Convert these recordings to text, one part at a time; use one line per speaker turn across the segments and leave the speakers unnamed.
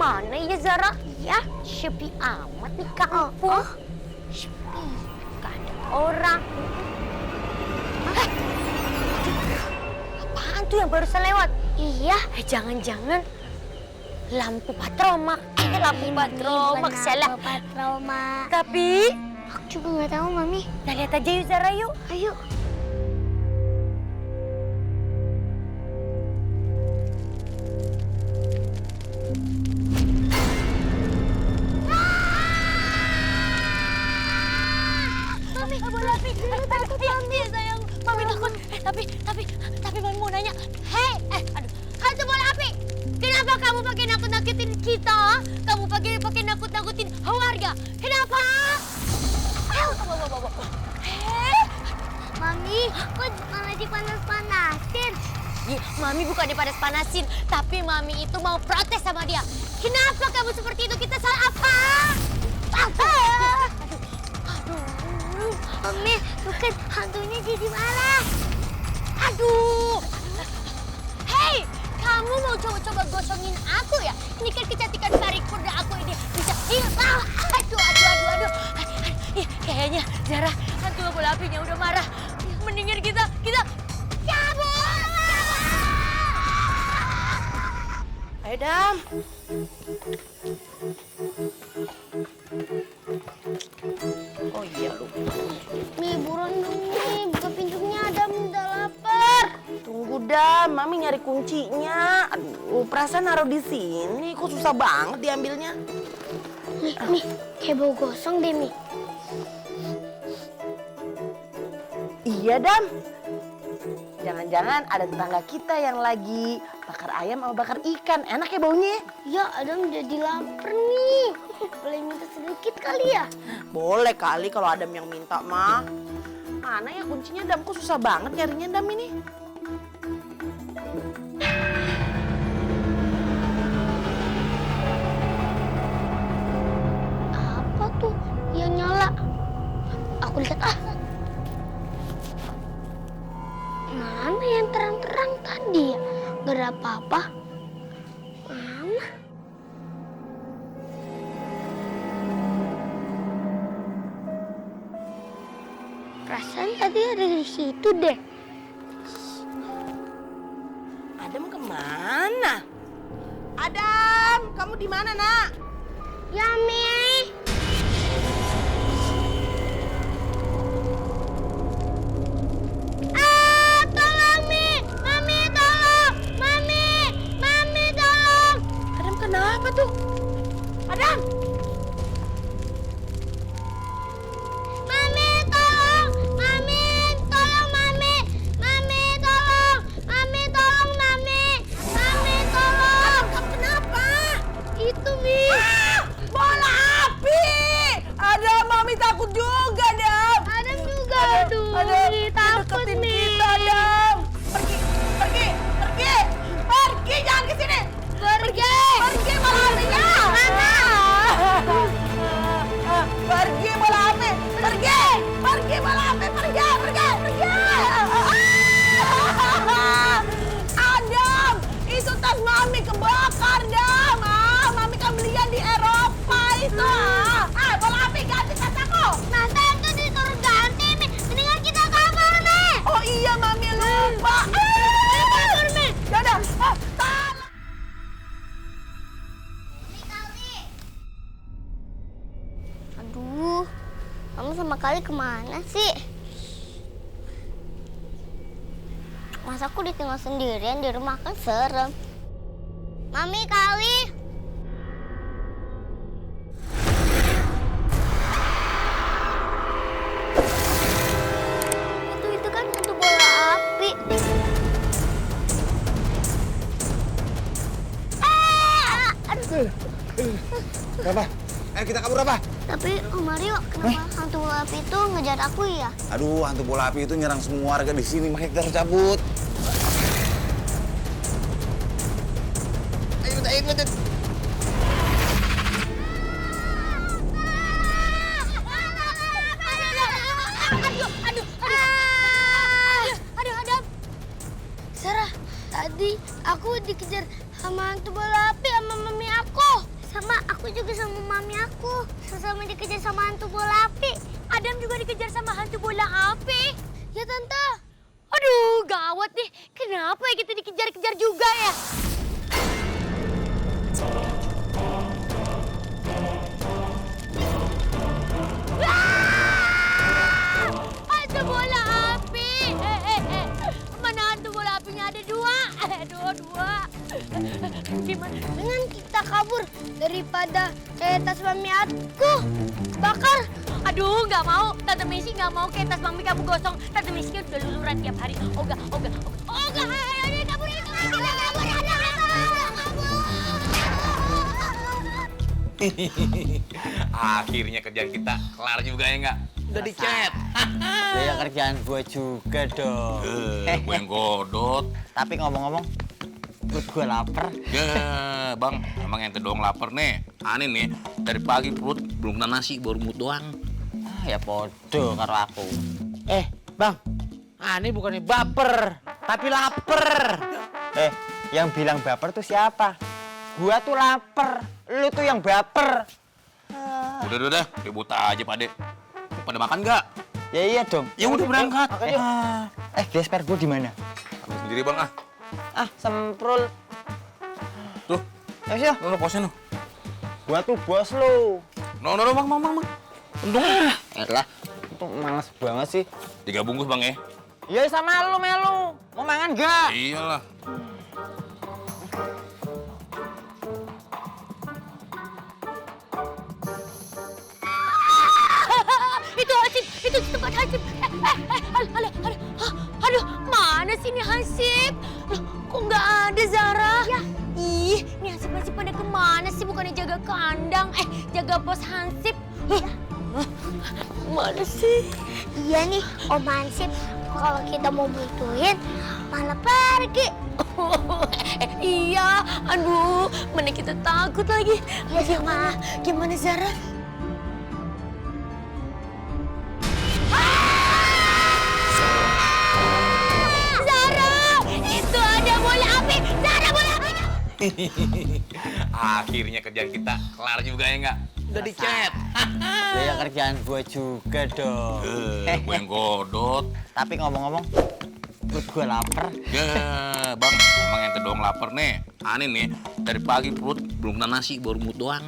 kemana ya Zara? Ya, sepi amat nih kampung. Sepi, gak ada orang. Apaan tuh yang barusan lewat? Iya, jangan-jangan lampu patromak. Lampu patromak, salah.
Patromak.
Tapi
Aku juga nggak tahu, Mami.
kita lihat aja yuk Zara yuk.
Ayo.
Mami, bola api. Takut Mami. Sayang, Mami takut. Tapi Mami mau nanya. Hei, aduh, hantu bola api. Kenapa kamu pakai nakut-nakutin kita? Kamu pakai nakut-nakutin warga. Kenapa?
Mami, kok malah dipanas-panasin?
Mami bukan dipanas-panasin, tapi Mami itu mau protes sama dia. Kenapa kamu seperti itu? Kita salah apa?
Mami, bukan hantunya jadi marah.
Aduh. Hei, kamu mau coba-coba gosongin aku ya? Ini kan kecantikan paripurna aku ini bisa hilang. Aduh. Ih, kayaknya Zara hantu bola apinya udah marah. Mendingan kita cabut.
Ayo Dam. Oh iya lupa.
Mi, buruan dong, Mi. Buka pintunya, Adam udah lapar.
Tunggu Dam, Mami nyari kuncinya. Aduh, perasaan naruh di sini. Kok susah banget diambilnya.
Mi, kayak bau gosong deh, Mi.
Iya Dam. Jangan-jangan ada tetangga kita yang lagi bakar ayam sama bakar ikan. Enak ya baunya.
Ya, Adam jadi lapar nih. Boleh minta sedikit kali ya?
Boleh kali kalau Adam yang minta mah. Mana ya kuncinya Dam? Kok susah banget nyarinya Dam ini?
Apa tuh yang nyala? Aku lihat Mana yang terang-terang tadi ya? Gak ada apa-apa. Mana? Perasaan tadi ada di situ deh.
Adam kemana? Adam, kamu di mana nak?
Ya, Mi. Tolong, Mi. Mami, tolong. Mami, tolong.
Adam kenapa tuh? Adam!
Mami, tolong. Mami, tolong, Mami. Mami, tolong. Mami, tolong, Mami. Mami, tolong.
Kamu kenapa?
Itu, Mi.
Bola api! Adam, Mami takut juga, Adam.
Adam juga. Aduh,
Adam,
Mi, takut,
deketin
Mi.
kita, Adam. Pergi, jangan ke sini. Pergi bola apinya.
Mana?
Pergi bola api, pergi bola api, pergi. Adam, itu tas Mami kebakar, Adam. Mami kan belinya di Eropa itu. Bola api ganti tas aku.
Nah, saya tuh disuruh ganti, Mi. Mendingan kita kabur, Mi.
Oh iya, Mami lupa.
Kabur, Mi.
Dadah.
Aduh, kamu sama kali kemana sih? Masa aku ditinggal sendirian di rumah, kan serem. Mami, Kali. Itu kan hantu bola api. Aduh.
Kenapa? Ayo kita kabur apa?
Tapi Om Mario, kenapa hantu bola api itu ngejar aku ya?
Aduh, hantu bola api itu nyerang semua warga di sini, makanya kita harus cabut. Ayo, ikut.
Aduh, Adam. Sarah, tadi aku dikejar sama hantu bola api sama mami aku. Sama aku juga sama mami aku. Sama dikejar sama hantu bola api.
Adam juga dikejar sama hantu bola api. Ya Tante. Aduh, gawat nih. Kenapa ya kita dikejar-kejar juga ya? Hantu bola api. Mana hantu bola apinya? Ada dua. Dua. Gimana?
Dengan kita kabur daripada kayak tas mami aku bakar.
Aduh, nggak mau. Tante Messi nggak mau kayak tas mami kamu gosong. Tante Messi udah luluran tiap hari. Oga. Ayo kabur itu. Kita kabur.
Akhirnya kerjaan kita kelar juga ya nggak? Udah dicet.
Ya kerjaan gue juga dong.
Gue yang godot.
Tapi ngomong-ngomong, perut gue lapar.
Ya, Bang, emang yang kedong lapar nih. Aneh nih, dari pagi perut belum kena nasi, baru mut doang.
Ya podo karo aku.
Bang, Ani bukannya baper, tapi lapar.
Yang bilang baper tuh siapa? Gua tuh lapar, lu tuh yang baper.
Udah, ribut aja, Pak De. Pada makan nggak?
Ya iya dong.
Ya udah berangkat.
Gesper gue di mana?
Ambil sendiri, Bang, ah.
Semprul.
Tuh,
Ya,
lo posnya, no.
gua tuh bos lu.
No, Bang. Untung aja.
Elah, itu males banget sih.
3 bungkus, Bang, ya.
Ya sama lu, Melu. Mau mangan gak?
Iyalah.
Itu Hansip, itu di tempat Hansip. Aduh, mana sih ini Hansip? Loh, kok nggak ada Zara? Ya. Ih, ini Hansip pada kemana sih? Bukannya jaga kandang, jaga pos Hansip. Mana sih?
Iya nih, Om Hansip. Kalau kita mau butuhin, malah pergi.
Iya, aduh, mana kita takut lagi.
Ya sama.
Gimana Zara? Itu ada bola api. Zara, bola api.
Akhirnya kerjaan kita kelar juga ya nggak? Udah dicet.
Ya kerjaan gue juga dong.
Gue yang godot.
Tapi ngomong-ngomong, perut gue lapar.
Ya, Bang, emang yang kedong lapar nih. Aneh nih, dari pagi perut belum kena nasi, baru mut doang.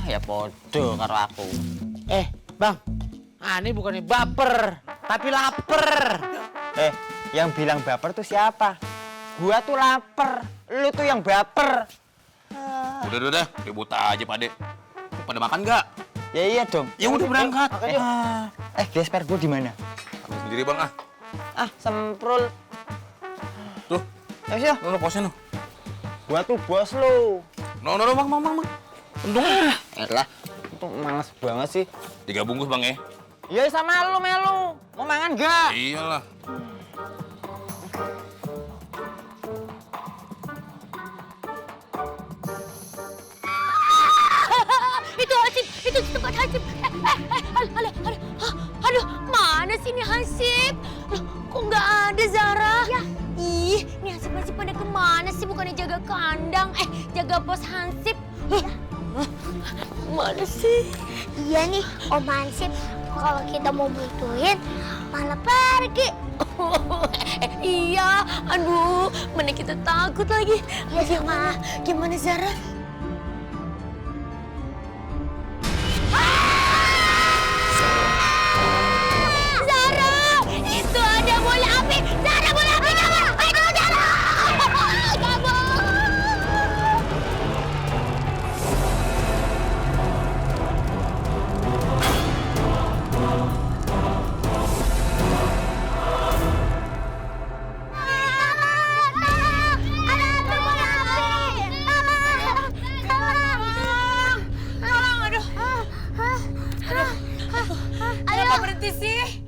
Ya podo karo aku.
Bang, Ani bukannya baper, tapi lapar.
Yang bilang baper tuh siapa? Gua tuh lapar, lu tuh yang baper.
Udah, ribut aja, Pak De. Pada makan nggak?
Ya iya dong.
Ya udah berangkat.
Gesper gue di mana?
Ambil sendiri, Bang, ah.
Semprul.
Tuh,
Ya,
lo posnya, no.
gua tuh bos lu.
No, Bang. Untung aja.
Elah, itu males banget sih.
3 bungkus, Bang, ya.
Ya sama lu, Melu. Mau mangan gak?
Iyalah.
Itu Hansip, itu di tempat Hansip. Aduh, mana sih ini Hansip? Loh, kok nggak ada Zara? Ya. Ih, ini Hansip pada kemana sih? Bukannya jaga kandang, jaga pos Hansip. Mana sih?
Iya nih, Om Hansip. Kalau kita mau butuhin, malah pergi.
Iya, aduh, mana kita takut lagi.
Ya sama.
Gimana Zara? Itu ada bola api. Zara, bola api, kabur. Ayo, Zara. Kabur. Kenapa berhenti sih?